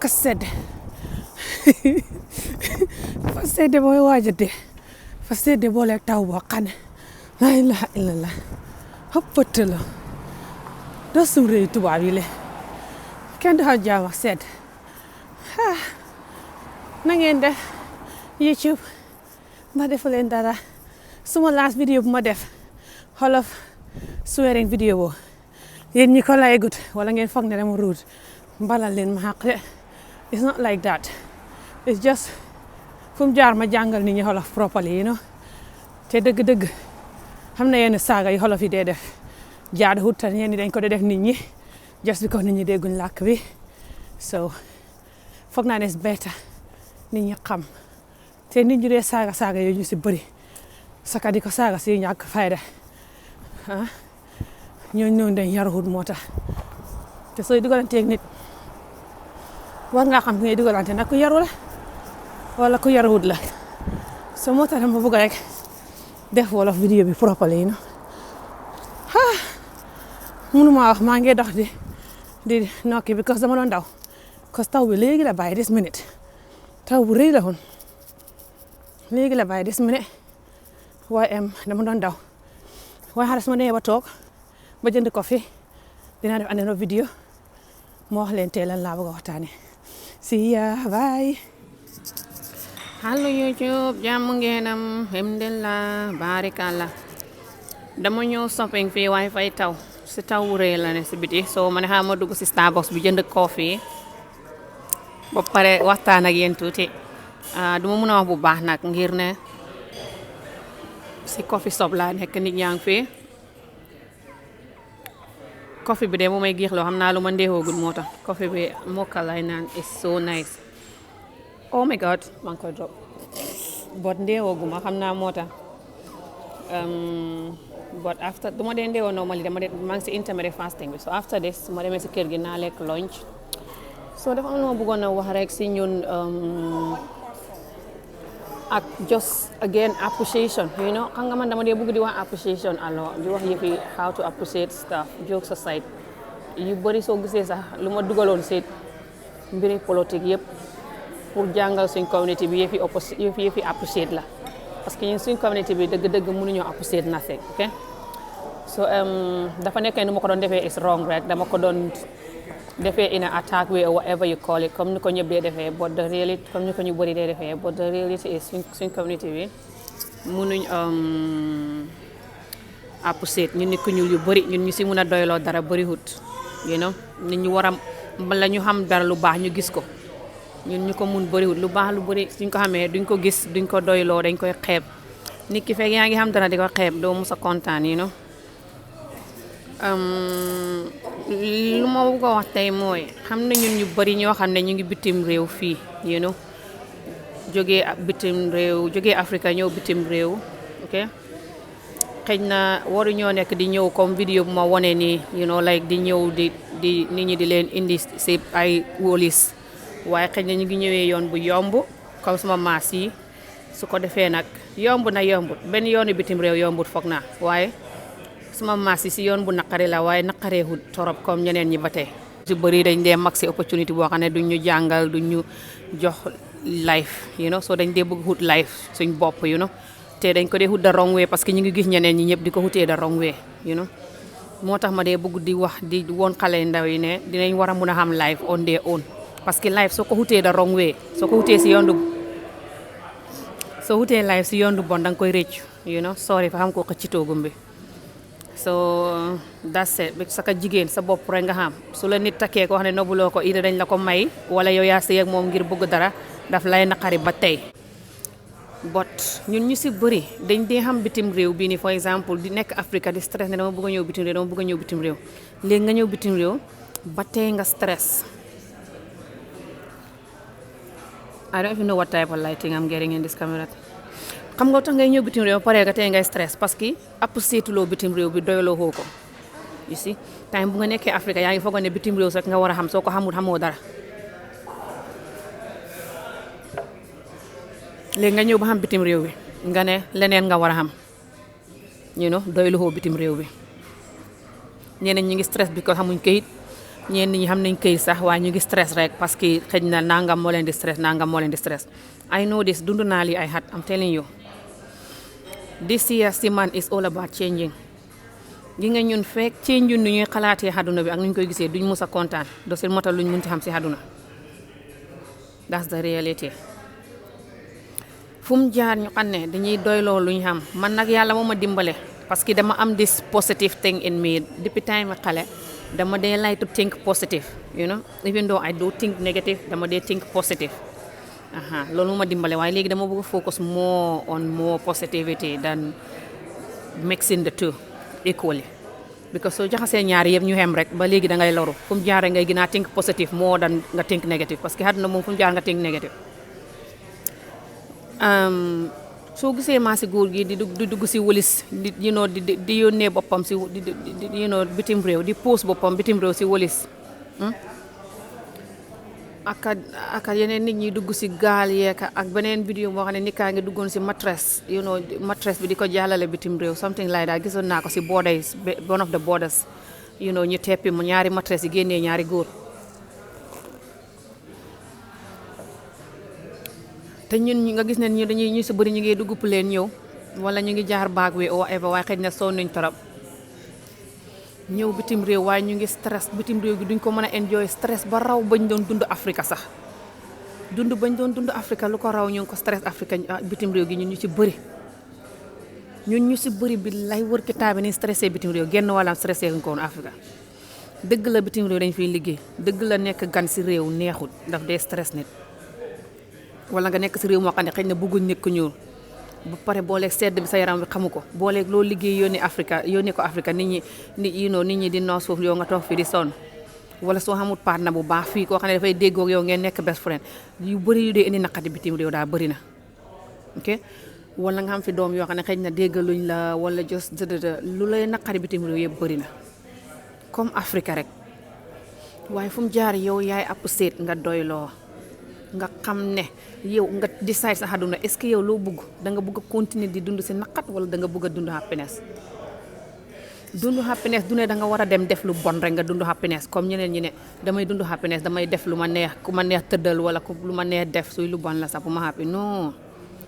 ak sedd dafa sedd booy waaj a dee dafa sedd boole taw boo xam ne laa ilaha illallah xëppët la doo sum réew tubaab yi le kenn du xam jaam ak sedd na ngeen def YouTube ma defu leen dara suma last vidéo bu ma def Wolof swearing vidéo boo yéen ñi ko lay gut wala ngeen foog ne dama rude mbalal leen ma xaq de it's not like that it's just fu mu jaar ma jàngal nit ñi Wolof properly you know te dëgg-dëgg xam na yenn saaga yi Wolof yi dee def jaadu hut tan ñenn dañ ko dee def nit ñi just because nit ñi dégguñ làkk bi so foog naa ne it's better nit ñi xam te nit ñu dee saaga yooyu ñu si bëri saka di ko saaga si ñàkk fayda ñooñu noonu dañ yaruwut moo tax te sooy dugalanteeg nit war ngaa xam ngay dugalante nag ku yaru la wala ku yaruwut la so moo tax dama bëgg rek def Wolof vidéo bi properly you know mënuma wax maa ngi dox di nokki because dama doon daw because taw bi léegi la bàyyi this minute taw bu rëy la woon léegi la bàyyi this minute waaye dama doon daw waaye xaaral su ma demee ba toog ba jënd ko fi dinaa def another vidéo moo wax leen tey lan laa bëgg a waxtaane see ya bye. Hello YouTube jàmm ngeenam alhamdulillah barikalla dama ñëw shopping fii waaye fay taw si taw bu rëy la ne si biti so ma ne xaaral ma dugg si Starbucks bi jënd coffee ba pare waxtaan ak yéen tuuti duma mën a wax bu baax nag ngir ne si coffee shop laa nekk nit ñaa ngi fii coffee bi de bu may giix loo xam naa lu ma ndeexoogul moo tax coffee bi mocha lay naan is so nice oh my god maa ngi koy drop but ndeexooguma xam naa moo tax but after du ma dee ndeewoo normally maa ngi si intermittent fasting bi so after this su ma demee si kër gi naa lekk lunch so dafa am lu ma bëggoon a wax rek si ñun ak just again appreciation you know xam nga man dama dee bëgg di wax appreciation alors di wax yëfi how to appreciate stuff jokes aside yu bëri soo gisee sax lu ma dugaloon si mbiri politique yëpp pour jàngal suñ community bi yëfi appreciate la parce que ñun suñ community bi dëgg-dëgg mënuñoo appreciate nothing ok so dafa nekkee nu ma ko doon defee is wrong rek dama ko doon defee in an attack way or whatever you call it comme ni ko ñëpp dee defee but the reality comme ni ko ñu bëri dee defee but the reality is suñ community bi mënuñ appreciate ñun nit ku ñuul yu bëri ñun ñu si mën a doyloo dara bëri hut you know nit ñu war a bala ñu xam dara lu baax ñu gis ko ñun ñu ko mun bëriwul lu baax lu bëri suñ ko xamee duñ ko gis duñ ko doyloo dañ koy xeeb nit ki fekk yaa ngi xam dara di ko xeeb doo musa kontaan you know lu ma bëgg a wax tey mooy xam na ñun ñu bëri ñoo xam ne ñu ngi bitim réew fii you know jógee bitim réew jógee Afrique ñëw bitim réew ok xëy na waru ñoo nekk di ñëw comme vidéo bu ma wone nii you know like di ñëw di nit ñi di leen indi si ay wóolis waaye xëy na ñu ngi ñëwee yoon bu yomb comme sama maas yi su ko defee nag yomb na yombut benn yoonu bitim réew yombut foog naa waaye sama maas yi si yoon bu naqare la waaye naqareewut torop comme ñeneen ñi ba tey su bëri dañ dee mag si opportunité boo xam ne duñ ñu jàngal duñ ñu jox life you know so dañ dee bëgg hut life suñ bopp you know te dañ ko dee hut the wrong way parce que ñu ngi gis ñeneen ñi ñëpp di ko hutee the wrong way you know moo tax ma dee bëgg di wax di woon xale ndaw yi ne dinañ war a mun a xam life on their own parce que life soo ko hutee the wrong way soo ko hutee si life si yoon du bon danga koy rëccu you know sorry fa xam ko xëccitoogum bi so that's it saka jigéen sa bopp rek nga xam su la nit takkee ko wax ne nobuloo ko ida dañ la ko may wala yow yaa sëy ak moom ngir bëgg dara daf lay naqari ba tey but ñun ñu si bëri dañ dee xam bitim réew bii ni for exemple di nekk Afrique di stress ne dama bëgg a ñëw bitim réew léegi nga ñëw bitim réew ba tey nga stress I don't even know what type of lighting I'm getting in this camera xam nga tax ngay ñëw bitim réew pare nga tey ngay stress parce que apprécié-tuloo bitim réew bi doyloo xoo ko you see time bu nga nekkee Afrique yaa ngi foog ne bitim réew rek nga war a xam soo ko xamul xamoo dara léegi nga ñëw ba xam bitim réew bi nga ne leneen nga war a xam you know doyloo xoo bitim réew bi ñeneen ñi ngi stress bi ko xamuñ kayit ñenn ñi xam nañ këy sax waaye ñu ngi stress rek parce que xëj na nangam moo leen di stress nangam moo leen di stress I know this dund naa lii ay xat I'm telling you this year si man is all about changing gi nga ñun fekk change nu ñuy xalaatee àdduna bi ak nu ñu koy gisee duñ mus a kontaan do seen motal luñ mun ci xam si àdduna that's the reality fu mu jaar ñu xam ne dañuy doyloo luñ xam man nag yàlla moo ma dimbale parce que dama am this positive thing in me depuis time xale dama dee like to think positive you know even though I do think negative dama dee think positive loolu moo ma dimbale waaye léegi dama bëgg focus more on more positivity than mixing the two equally because soo jaxasee ñaari yëpp ñu xem rek ba léegi da ngay loru fu mu jaaree ngay gën a think positive more than nga think negative parce que àdduna moom fu mu jaar nga think negative soo gisee maa si góor gi di dugg si wëlis di yónnee boppam si bitim réew di post boppam bitim réew si wëlis ak yeneen nit ñi dugg si gaal yeeka ak beneen vidéo boo xam ne nit kaa ngi duggoon si mattress bi di ko jàllale bitim réew something like that gisoon naa ko si borders one of the borders ñu teppi mu ñaari mattress yi génnee ñaari góor te ñun nga gis ne ñu dañuy ñu si bëri ñu ngi dugg leen ñëw wala ñu ngi jaar baag wi o eva waaye xëy na sonn nañ torop ñëw bitim réew waaye ñu ngi stress bitim réew gi duñ ko mën a enjoy stress ba raw bañ doon dund Afrique sax bañ doon dund Afrique lu ko raw ñu ngi ko stress Afrique bitim réew gi ñun ñu si bëri bi lay wër kitaab bi ni stressé bitim réew genn wàllam stressé wuñ ko woon Afrique dëgg la bitim réew dañ fiy liggéey dëgg la nekk gan si réew neexut daf dee stress nit wala nga nekk si réew moo xam ne xëy na bëgguñ nekk ñuul ba pare booleeg sedd bi sa yaram bi xamu ko booleeg loo liggéey yónnee ko Afrique nit ñi di noos foofu yow nga toog fii di sonn wala soo xamul partner bu baax fii koo xam ne dafay déggoog yow ngeen nekk best friend yu bëri yu dee indi naqati bitim réew daa bëri na ok wala nga xam fi doom yoo xam ne xëy na déggaluñ la wala just lu lay naqari bitim réew yëpp bëri na comme Afrique rek waaye fu mu jaar yow yaay app seet nga doyloo nga xam ne yow nga decide sa àdduna est-ce que yow loo bëgg da nga bëgg a continuer di dund si naqat wala da nga bëgg a dund happiness du ne da nga war a dem def lu bon rek nga dund happiness comme ñeneen ñi ne damay dund happiness damay def lu ma neex ku ma neex tëddal wala lu ma neex def suy lu bon la sax bu ma happy non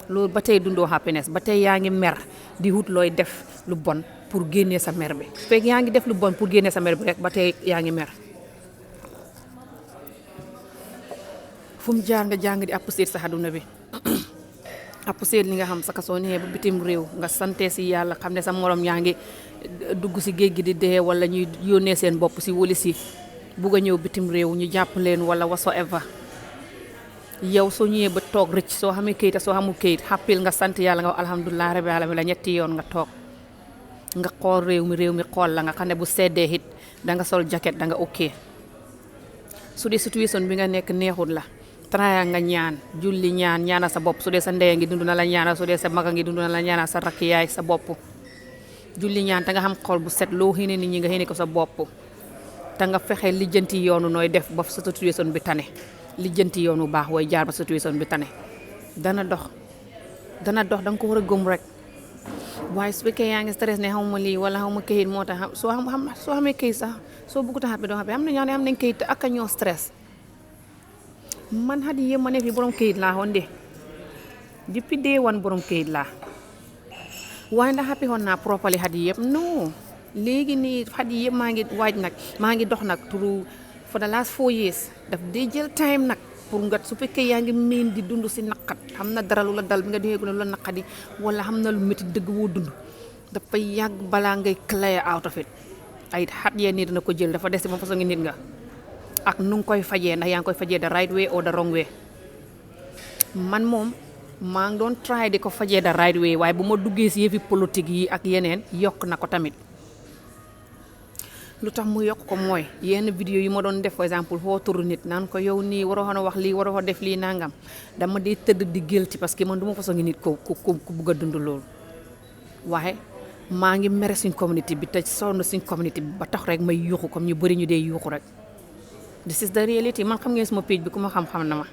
loolu ba tey dundoo happiness ba tey yaa ngi mer di wut looy def lu bon pour génnee sa mer bi fekk yaa ngi def lu bon pour génnee sa mer bi rek ba tey yaa ngi mer fu mu jaar nga jàng di apprécier sa àdduna bi apprécier li nga xam saka soo nee ba bitim réew nga sante si yàlla xam ne sa morom yaa ngi dugg si géej gi di dee wala ñuy yónnee seen bopp si wëlis yi bugg a ñëw bitim réew ñu jàpp leen wala whatsoever yow soo ñëwee ba toog rëcc soo xamee kayit soo xamul kayit xàppil nga sant yàlla nga wax alhamdulilah rabbi alamin la ñetti yoon nga toog nga xool réew mi xool la nga xam ne bu seddee it da nga sol jacket da nga ok su dee situation bi nga nekk neexut la traya nga ñaan julli ñaana sa bopp su dee sa ndey ngi dund na la ñaanal su dee sa mag ngi dund na la ñaanal sa rakk yaay sa bopp julli ñaan te nga xam xol bu set loo xéene nit ñi nga xéene ko sa bopp te nga fexe lijjanti yoonu nooy def ba sa situation bi tane lijjanti yoonu baax wooy jaar ba situation bi tane dana dox da nga ko war a gëm rek waaye su fekkee yaa ngi stress ne xamuma lii wala xamuma këyit moo tax soo xamee këyit sax soo bëggut a xàppi doo xàppi am na ñoo ne am nañ këyit te ak a ñoo stress man xadi yëpp ma ne fi borom këyit laa woon de depuis day one borom këyit laa waaye ndax xàppi woon naa properly xadi yëpp non léegi nii xadi yëpp maa ngi waaj nag maa ngi dox nag turu for the last 4 years daf day jël time nag pour nga su fekkee yaa ngi miin di dund si naqat xam na dara lu la dal bi nga déggee lu la naqadi wala xam na lu métti dëgg woo dund dafay yàgg balaa ngay clear out of it ay xat yee nii dina ko jël dafa des si ma façon ngi nit nga ak nu nga koy fajee ndax yaa ngi koy fajee the right way or the wrong way man moom maa ngi doon try di ko fajee the right way waaye bu ma duggee si yëfi politique yi ak yeneen yokk na ko tamit lu tax mu yokk ko mooy yenn vidéo yi ma doon def par exemple foo turu nit naan ko yow nii waroo xana wax lii waroo def lii nangam dama di tëdd di guilty parce que man du ma façon ngi nit ku bugg a dund loolu waaye maa ngi mere suñ communauté bi te sonn suñ communauté bi ba tax rek may yuuxu comme ñu bëri ñu dee yuuxu rek this is the reality man xam ngeen suma page bi ku ma xam-xam na ma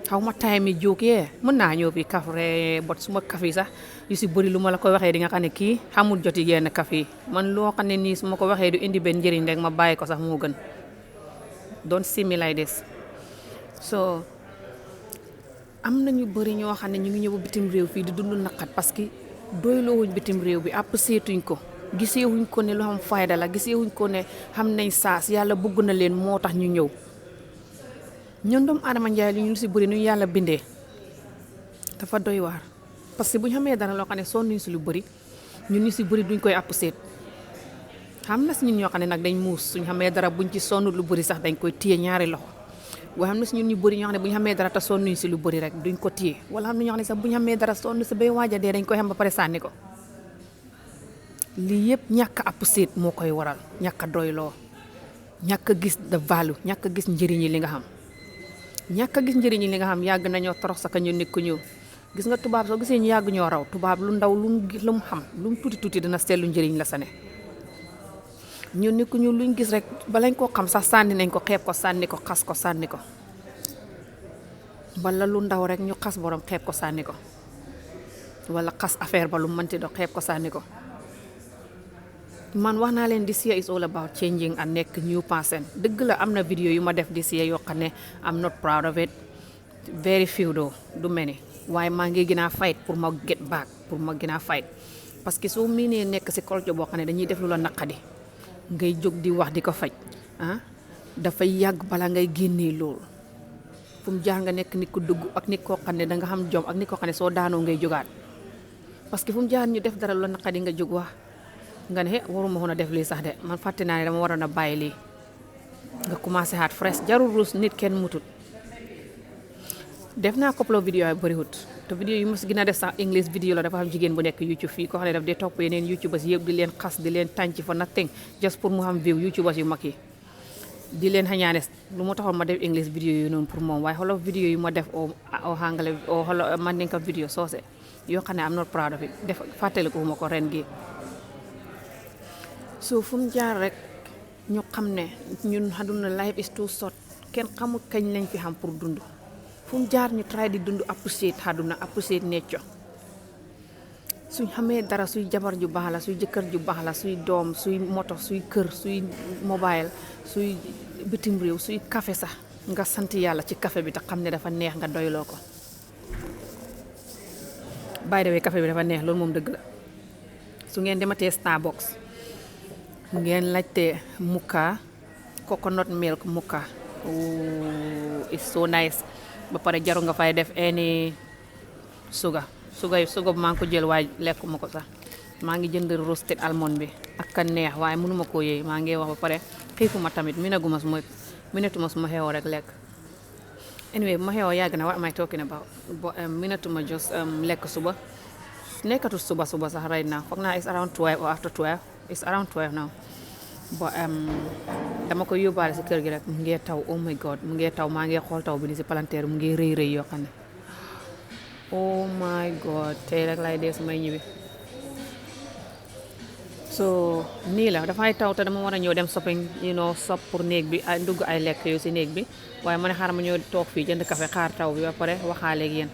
xaw ma time yi jóg yee mën naa ñëw fi kafre bot suma kaf yi sax yu si bëri lu ma la koy waxee di nga xam ne kii xamul joti yenn kaf yi man loo xam ne nii su ma ko waxee du indi benn njëriñ rek ma bàyyi ko sax moo gën don't see me like this. So am na ñu bëri ñoo xam ne ñu ngi ñëw bitim réew fii di dund naqat parce que doyloowuñ bitim réew bi àpp seetuñ ko giseewuñ ko ne lu xam fayda la giseewuñ ko ne xam nañ saas yàlla bëgg na leen moo tax ñu ñëw ñun doomu aadama njaay li ñu si bëri nu yàlla bindee dafa doy waar parce que bu ñu xamee dara loo xam ne sonnuñ si lu bëri ñun ñu si bëri duñ koy àpp seet xam na si ñun ñoo xam ne nag dañ muus suñ xamee dara buñ ci sonn lu bëri sax dañ koy téye ñaari loxo waaye xam na si ñun ñu bëri ñoo xam ne bu ñu xamee dara te sonnuñ si lu bëri rek duñ ko téye wala xam na ñoo xam ne sax bu ñu xamee dara sonn si bay waaja dee dañ koy xam ba pare sànni ko lii yëpp ñàkk a àpp seet moo koy waral ñàkk a doyloo ñàkk a gis the value ñàkk a gis njëriñi li nga xam ñàkk a gis njëriñi li nga xam yàgg nañoo torox sa ka ñu nekk ñu gis nga tubaab soo gisee ñu yàgg ñoo raw tubaab lu ndaw lu mu xam lu mu tuuti tuuti dina seetlu njëriñ la sa ne ñu nekk ñu luñ gis rek balañ koo xam sax sànni nañ ko xeeb ko sànni ko xas ko sànni ko wala lu ndaw rek ñu xas borom xeeb ko sànni ko wala xas affaire ba lu mënti do xeeb ko sànni ko man wax naa leen this year is all about changing and nekk new person dëgg la am na vidéo yu ma def this year yoo xam ne I'm not proud of it very few though du many waaye maa ngi gën a fight pour ma get back pour ma gën a fight parce que soo miinee nekk si culture boo xam ne dañuy def lu la naqadi ngay jóg di wax di ko faj dafay yàgg bala ngay génnee loolu fu mu jaar nga nekk nit ku dugg ak nit koo xam ne danga xam jom ak nit koo xam ne soo daanoo ngay jógaat parce que fu mu jaar ñu def dara lu la naqadi nga jóg wax nga ne waruma woon a def lii sax de man fàtte naa ne dama waroon a bàyyi lii nga commencé haat fresh jarul ruus nit kenn mutut def naa couple vidéo yu bëriwut te vidéo yu mos gën a def sax English vidéo la dafa am jigéen bu nekk YouTube fii koo xam ne daf dee topp yeneen YouTubers yëpp di leen xas di leen tànc for nothing just pour mu xam view YouTubers yu mag yi di leen xañaane lu mu taxoon ma def English vidéo yu noonu pour moom waaye xolof vidéo yu ma def o hangale o xolo mandinka vidéo soose yoo xam ne am not proud of it def fàttali ko ma ko ren gi so fu mu jaar rek ñu xam ne ñun àdduna life is too short kenn xamul kañ lañ fi xam pour dund fu mu jaar ñu try di dund appreciate àdduna appreciate nature suñ xamee dara suy jabar ju baax la suy jëkkër ju baax la suy doom suy moto suy kër suy mobile suy bitim réew suy café sax nga sant yàlla ci café bi te xam ne dafa neex nga doyloo ko by the way café bi dafa neex loolu moom dëgg la su ngeen dematee Starbucks ngeen laajte muka coconut milk muka it's so nice ba pare jaru nga fay def any sugar bu maa ngi ko jël waaye lekkuma ko sax maa ngi jënd roasted almond bi ak ka neex waaye mënuma koo yëy maa ngi wax ba pare xiifuma tamit minatuma suma xeewoo rek lekk anyway bu ma xeewoo yàgg na what am I talking about minatuma just lekk suba nekkatul suba sax right now foog naa it's around 12 or after 12 it's around 12 now but dama ko yóbbaale si kër gi rek mu ngi taw oh my god mu ngi taw maa ngi xool taw bi ni si palanteer mu ngi rëy yoo xam ne oh my god tey rek lay dee su may ñibbi so nii la dafay taw te dama war a ñëw dem shopping shop pour néeg bi ay ndugg ay lekk yu si néeg bi waaye ma ne xaaral ma ñëw toog fii jënd café xaar taw bi ba pare waxaaleeg yéen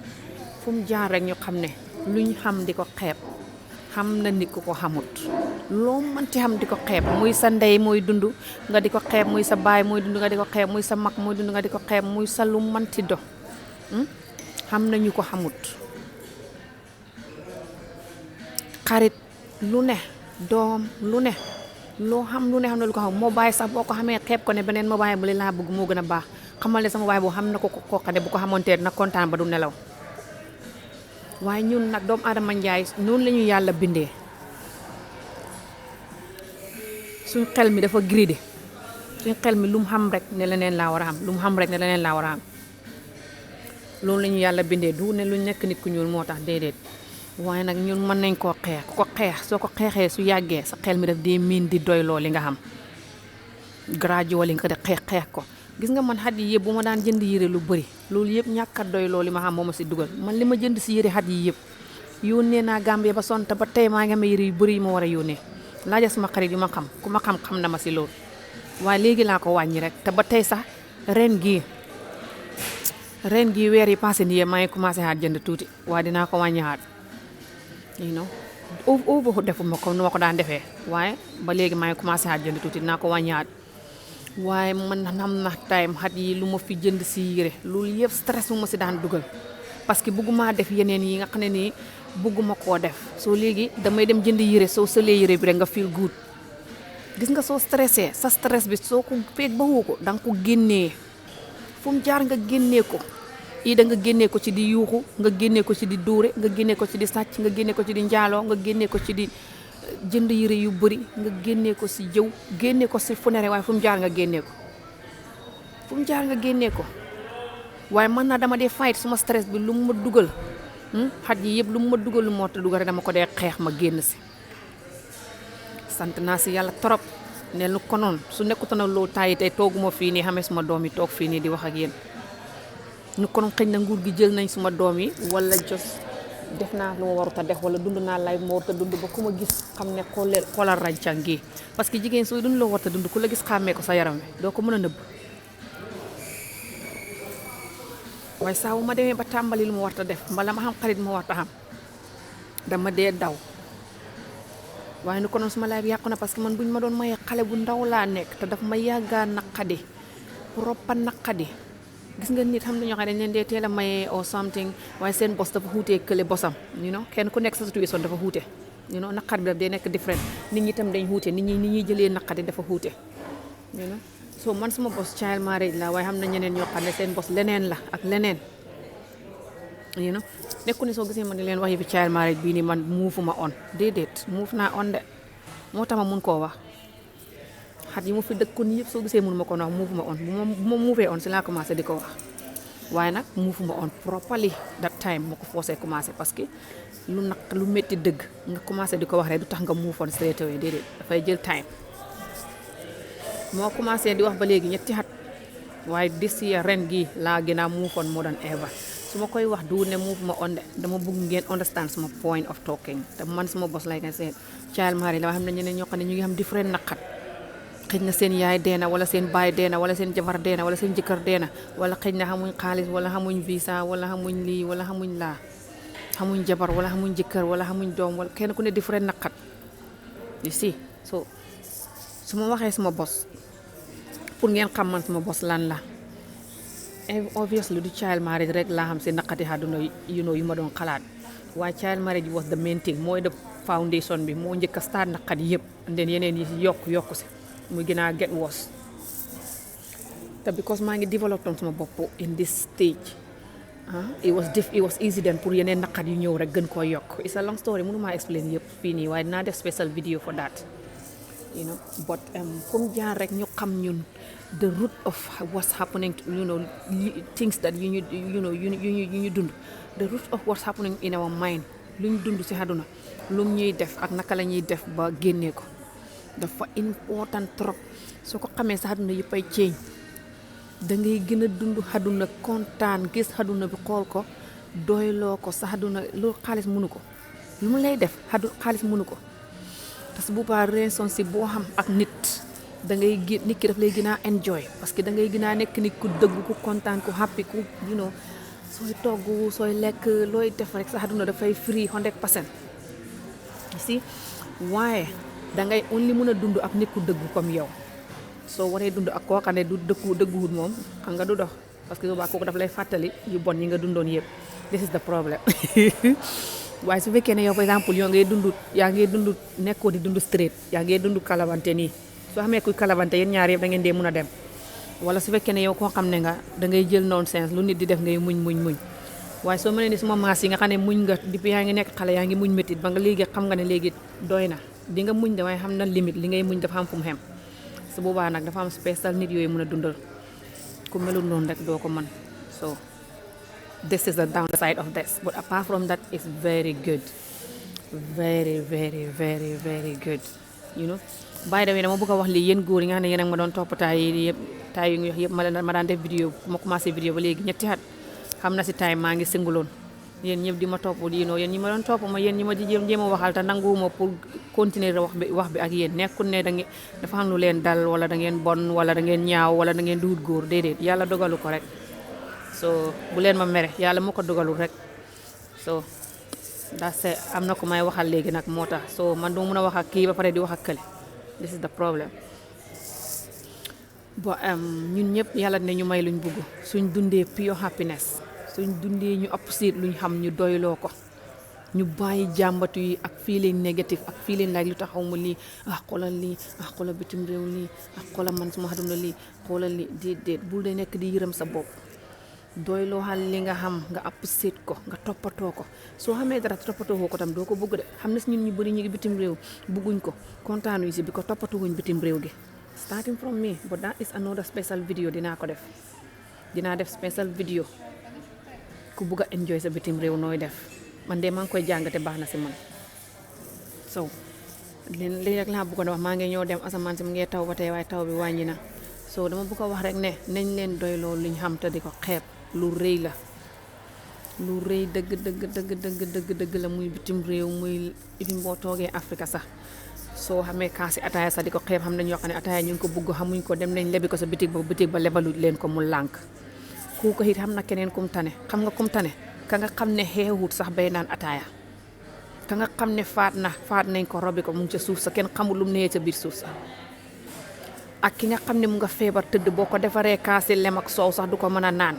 fu mu jaar rek ñu xam ne luñ xam di ko xeeb xam na nit ku ko xamut loo mënti xam di ko xeeb muy sa ndey mooy dund nga di ko xeeb muy sa baay mooy dund nga di ko xeeb muy sa mag mooy dund nga di ko xeeb muy sa lu mënti do xam nañu ko xamut xarit lu ne doom lu ne loo xam lu ne xam na lu ko xam mobile sax boo ko xamee xeeb ko ne beneen mobile bu li laa bëgg moo gën a baax xamal ne sama mobile boo xam na ko koo xam ne bu ko xamantee dina kontaan ba du nelaw waaye ñun nag doomu aadama njaay noonu la ñu yàlla bindee suñ xel mi dafa gridé suñ xel mi lu mu xam rek ne leneen laa war a xam lu mu xam rek ne leneen laa war a xam loolu la ñu yàlla bindee du ne lu nekk nit ku ñuul moo tax déedéet waaye nag ñun mën nañ koo xeex ku ko xeex soo ko xeexee su yàggee sa xel mi daf dee miin di doyloo li nga xam gradually nga de xeex ko gis nga man xat yi yëpp bu ma daan jënd yére lu bëri loolu yëpp ñàkk a doyloo li ma xam moo ma si dugal man li ma jënd si yére xat yi yëpp yónnee naa Gambie ba sonn te ba tey maa ngi amee yére yu bëri yu ma war a yónnee laaja sama xarit yu ma xam ku ma xam na ma si loolu waaye léegi laa ko wàññi rek te ba tey sax ren gii weer yi passé nii maa ngi commencé xaat jënd tuuti waaye dinaa ko wàññi xaat defuma ko nu ma ko daan defee waaye ba léegi maa ngi commencé xaat jënd tuuti dinaa ko wàññi xaat waaye man am na time xat yi lu ma fi jënd si yére loolu yëpp stress mu ma si daan dugal parce que bëgguma def yeneen yi nga xam ne nii bëgguma koo def soo léegi damay dem jënd yére soo sëlee yére bi rek nga feel good gis nga soo stressé sa stress bi soo ko feeg ba woo ko da nga ko génnee fu mu jaar nga génnee ko da nga génnee ko ci di yuuxu nga génnee ko ci di dóore nga génnee ko ci di sàcc nga génnee ko ci di njaaloo nga génnee ko ci di jënd yére yu bëri nga génnee ko si jëw génnee ko si fu ne rek waaye fu mu jaar nga génnee ko fu mu jaar nga génnee ko waaye man naa dama dee fight suma stress bi lu mu ma dugal xat yi yëpp lu mu ma dugal lu moo ta dugal rek dama ko dee xeex ma génn si sant naa si yàlla trop ne lu konoon su nekkutoon loo tàyyi tey tooguma fii nii xamee suma doom yi toog fii nii di wax ak yéen nu konoon xëñ na nguur gi jël nañ suma doom yi wala jos def naa lu ma warut a def wala dund naa lay ma warut a dund ba ku ma gis xam ne xoolal ràncang gi parce que jigéen sooy dund loo warut a dund ku la gis xàmmee ko sa yaram wi doo ko mën a nëbb waaye saa bu ma demee ba tàmbali lu ma warut a def mbala ma xam xarit ma warut a xam dama dee daw waaye nu konoon suma laay bi yàqu na parce que man buñ ma doon mayee xale bu ndaw laa nekk te daf ma yàggaa naqadi roppa naqadi gis nga nit xam nañoo xam ne dañ leen dee teel a maye or something waaye seen bos dafa xuutee kële bosam kenn ku nekk sa situation dafa xuute naqar bi daf dee nekk different nit ñi itam dañ xuute nit ñuy jëlee naqari dafa xuute so man suma bos child marriage la waaye xam na ñeneen ñoo xam ne seen bos leneen la ak leneen nekku ni soo gisee man di leen wax yi fi child marriage bii nii man muufuma on déedéet muuf naa on de moo tax ma mun koo wax xat yi mu fi dëkkoon yëpp soo gisee mun ma ko wax muufuma on bu ma muufee on si laa commencé di ko wax waaye nag muufuma on properly that time ma ko forcé commencé parce que lu métti dëgg nga commencé di ko wax rek du tax nga muufoon straight away déedéet dafay jël time moo commencé di wax ba léegi ñetti xat waaye this year ren gi laa gën a muufoon moo daan ever su ma koy wax du ne muufuma on de dama bëgg ngeen understand sama point of talking te man sama boss like I said child marriage la xam ne ñeneen ñoo xam ne ñu ngi xam different naqat xëy na seen yaay deena wala seen baay deena wala seen jabar deena wala seen jëkkër deena wala xëy na xamuñ xaalis wala xamuñ visa wala xamuñ lii wala xamuñ laa xamuñ jabar wala xamuñ jëkkër wala xamuñ doom wala kenn ku ne different naqat you see so su ma waxee sama boss pour ngeen xam man sama boss lan la obviously du child marriage rek laa xam si naqati àdduna yu ma doon xalaat waaye child marriage was the main thing mooy the foundation bi moo njëkk a start naqat yëpp ndeen yeneen yi yokku si muy gën a get worse te because maa ngi develop sama bopp in this stage it was easy then pour yeneen naqat yu ñëw rek gën koo yokk it's a long story mënu maa explain yëpp fii nii waaye dinaa def special video for that but comme jaar rek ñu xam ñun the root of what's happening things that you dund the root of what's happening in our mind lu ñu dund ci àdduna lu ñuy def ak naka la ñuy def ba génnee ko dafa important trop soo ko xamee sa àdduna yëpp ay change da ngay gën a dund àdduna kontaan gis àdduna bi xool ko doyloo ko sa àdduna loolu xaalis mënu ko lu mu lay def xaalis mënu ko te su boobaa relationship boo xam ak nit da ngay nit ki daf lay gën a enjoy parce que da ngay gën a nekk nit ku dëgg ku kontaan ku happy ku sooy togg sooy lekk looy def rek sa àdduna dafay free 100% si waaye da ngay only mën a dund ak nit ku dëgg comme yow soo waree dund ak koo xam ne du dëgguwut moom xam nga du dox parce que boobaa kooku daf lay fàttali yu bon yi nga dundoon yëpp this is the problem waaye su fekkee ne yow par exemple yaa ngay dund nekkoo di dund straight yaa ngay dund kalabante nii soo xamee kuy kalabante yéen ñaar yëpp da ngeen dee mën a dem wala su fekkee ne yow koo xam ne nga da ngay jël nonsense lu nit di def ngay muñ waaye soo mënee ni suma maas yi nga xam ne muñ nga depuis yaa ngi nekk xale yaa ngi muñ métit ba nga léegi xam nga ne léegi doy na di nga muñ de waaye xam na limite li ngay muñ dafa am fu mu xem su boobaa nag dafa am spécial nit yooyu mën a dundal ku melul noonu rek doo ko mën so this is the downside of this but apart from that it's very good very very very very good by the way dama bëgg a wax lii yéen góor yi nga xam ne yéen a ma doon topp taay yi yëpp taay yu ngi wax yëpp ma daan def vidéo ma commencé vidéo ba léegi ñetti at xam na si time maa ngi singuloon yéen ñëpp di ma topp yéen ñi ma doon topp ma yéen ñi ma di jéem a waxal te nanguwuma pour continuer wax bi ak yéen nekkul ne dafa am lu leen dal wala da ngeen bon wala da ngeen ñaaw wala da ngeen duut góor déedéet yàlla dogalu ko rek so bu leen ma mere yàlla moo ko dogalul rek so am na ko may waxal léegi nag moo tax so man doo mën a wax ak kii ba pare di wax ak kële this is the problem bo ñun ñëpp yàlla ne ñu may luñ bëgg suñ dundee pure happiness suñ dundee ñu appreciate luñ xam ñu doyloo ko ñu bàyyi jàmbatu yi ak feeling négatif ak feeling like lu taxaw ma lii xoolal lii xoolal bitim réew lii xoolal man suma xaduna lii xoolal lii déedéet bul de nekk di yërëm sa bopp doyloo xal li nga xam nga appreciate ko nga toppatoo ko soo xamee dara toppatoo ko tam doo ko bëgg de xam na si ñun ñu bëri ñu ngi bitim réew bëgguñ ko kontaan si bi ko toppatoo wuñ bitim réew gi starting from me but that is another special video dinaa ko def dinaa def special video ku bëgg a enjoy sa bitim réew nooy def man de maa ngi koy jàngate baax na si man so li rek laa bëggoon a wax maa ngi ñëw dem asamaan si mu ngi taw ba tey waaye taw bi wàññi na so dama bëgg a wax rek ne nañ leen doy loolu liñ xam te di ko xeeb lu rëy la lu rëy dëgg la muy bitim réew muy even boo toogee Afrique sax soo xamee kaasi ataaya sax di ko xeeb xam nañ yoo xam ne ataaya ñu ngi ko bugg xamuñ ko dem nañ lebi ko sa bitig ba lebalut leen ko mu lànk kooku it xam na keneen kum tane xam nga kum tane ka nga xam ne xeexut sax bay naan ataaya ka nga xam ne faat nañ ko robi ko mu ngi ca suuf sa kenn xamul lu mu nee ca biir suuf sa ak ki nga xam ne mu nga feebar tëdd boo ko defaree kaasi lem ak soow sax du ko mën a naan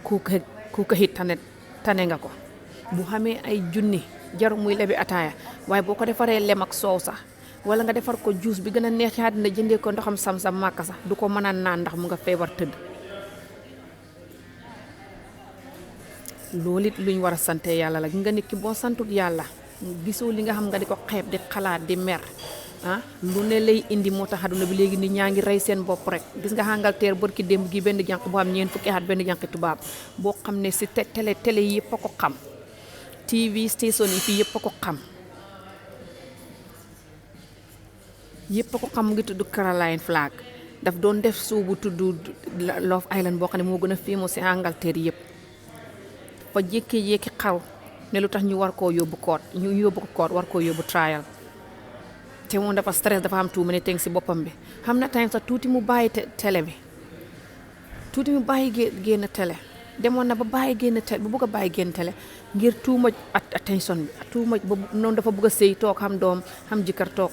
kooku it tane nga ko bu xamee ay junni jaru muy lebi ataaya waaye boo ko defaree lem ak soow sax wala nga defar ko juus bi gën a neex ci àddina jëndee ko ndoxam sam-sam màkka sax du ko mën a naan ndax mu nga feebar tëdd loolu it luñ war a sante yàlla la nga nit ki boo santut yàlla gisoo li nga xam nga di ko xeeb di xalaat di mer lu ne lay indi moo tax àdduna bi léegi nit ñaa ngi rey seen bopp rek gis nga Angleterre barki démb gi benn jànq boo xam ñeen fukki at benn jànq tubaab boo xam ne si télé yi yëpp a ko xam TV station yi fii yëpp a ko xam mu ngi tudd Caroline Flack daf doon def show bu tudd Love Island boo xam ne moo gën a famous si Angleterre yëpp fa jékki-jékki xaru ne lu tax ñu war koo yóbbu koot ñu yóbbu ko koot war koo yóbbu trial te moom dafa stress dafa am too many things si boppam bi xam na time sax tuuti mu bàyyi télé bi tuuti mu bàyyi génn télé demoon na ba bàyyi génn télé bu bëgg a bàyyi génn télé ngir too much attention bi too much ba noonu dafa bëgg a sëy toog xam doom xam jëkkër toog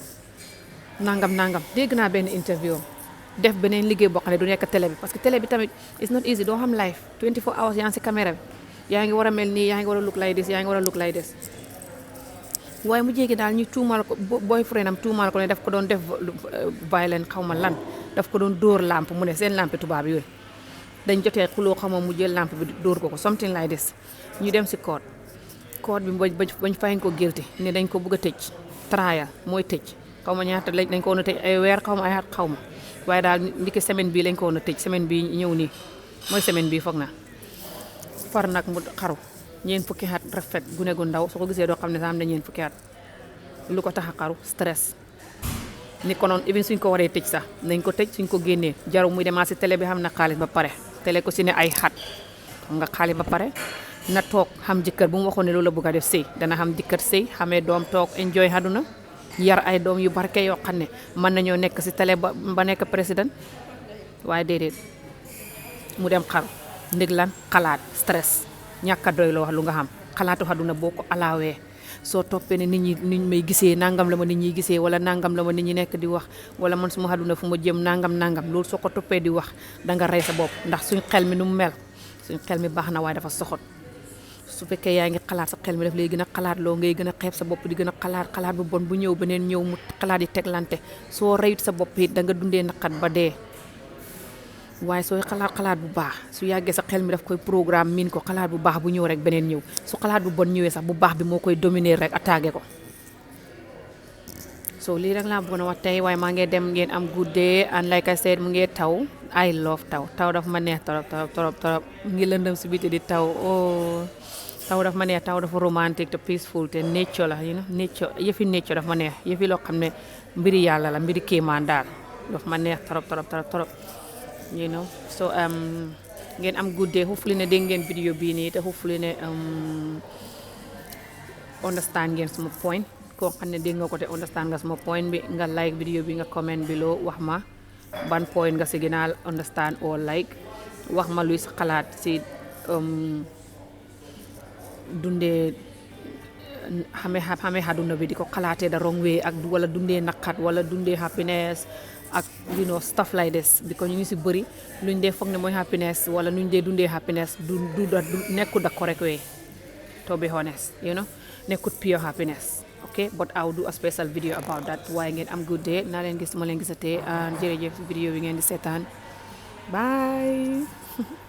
nangam dégg naa benn interview def beneen liggéey boo xam ne du nekk télé bi parce que télé bi tamit it's not easy doo xam live 24 hours yaa ngi si caméra bi yaa ngi war a mel nii yaa ngi war a look like this yaa ngi war a look like this waaye mu jéegi daal ñu tuumal ko boyfriend am tuumal ko ne daf ko doon def violent xaw ma lan daf ko doon dóor lampe mu ne seen lampe tubaab yooyu dañ jotee xuloo xaw ma mu jël lampe bi dóor ko something like this ñu dem si court bi bañ fayin ko guilty ne dañ ko bëgg a tëj trial mooy tëj xaw ma ñaata dañ ko woon a tëj ay weer xaw ma ay at xaw ma waaye daal ndiki semaine bii lañ ko woon a tëj semaine bii ñëw nii mooy semaine bii foog na far nag mu xaru ñeen fukki at rafet gune gu ndaw soo ko gisee doo xam ne sax am na ñeen fukki at lu ko tax a xaru stress ni ko noonu even suñ ko waree tëj sax nañ ko tëj suñ ko génnee jaru muy demaat si télé bi xam na xaalis ba pare télé ko si ne ay xat xam nga xaalis ba pare na toog xam jëkkër bu mu waxoon ne loolu la bëgg a def sëy dana xam jëkkër sëy xamee doom toog enjoy àdduna yar ay doom yu barke yoo xam ne mën nañoo nekk si télé ba nekk président waaye déedéet mu dem xaru ndig lan xalaat stress ñàkk a doy la wax lu nga xam xalaatu àdduna boo ko alaawee soo toppee ne nit ñi may gisee nangam la ma nit ñi gisee wala nangam la ma nit ñi nekk di wax wala man suma àdduna fu ma jëm nangam loolu soo ko toppee di wax danga rey sa bopp ndax suñ xel mi nu mu mel suñ xel mi baax na waaye dafa soxot su fekkee yaa ngi xalaat sa xel mi daf lay gën a xalaat loo ngay gën a xeeb sa bopp di gën a xalaat bu bon bu ñëw beneen ñëw mu xalaat yi teglante soo reyut sa bopp it danga dundee naqat ba dee waaye sooy xalaat bu baax su yàggee sa xel mi daf koy programme miin ko xalaat bu baax bu ñëw rek beneen ñëw su xalaat bu bon ñëwee sax bu baax bi moo koy dominer rek attaqué ko so lii rek laa bëggoon a wax tey waaye maa ngi dem ngeen am good day and like I said mu ngi taw I love taw daf ma neex torop mu ngi lëndëm si biti di taw taw daf ma neex taw dafa romantique te peaceful te nature la nature yëfi nature daf ma neex yëfi loo xam ne mbiri yàlla la mbiri kéemaan daal daf ma neex torop so ngeen am good day hopefully ne dégg ngeen vidéo bii nii te hopefully ne understand ngeen suma point koo xam ne dégg nga ko te understand nga suma point bi nga like vidéo bi nga comment below wax ma ban point nga si gën a understand or like wax ma luy sa xalaat si dundee xamee àdduna bi di ko xalaatee da wrong way ak wala dundee naqat wala dundee happiness ak stuff like this because ñu ngi si bëri luñ dee foog ne mooy happiness wala nuñ dee dundee happiness du nekkul the correct way, to be honest, nekkut pure happiness. Okay, but I'll do a special video about that. Waaye ngeen am good day naa leen gis ma leen gisatee jërëjëf vidéo bi ngeen di seetaan bye.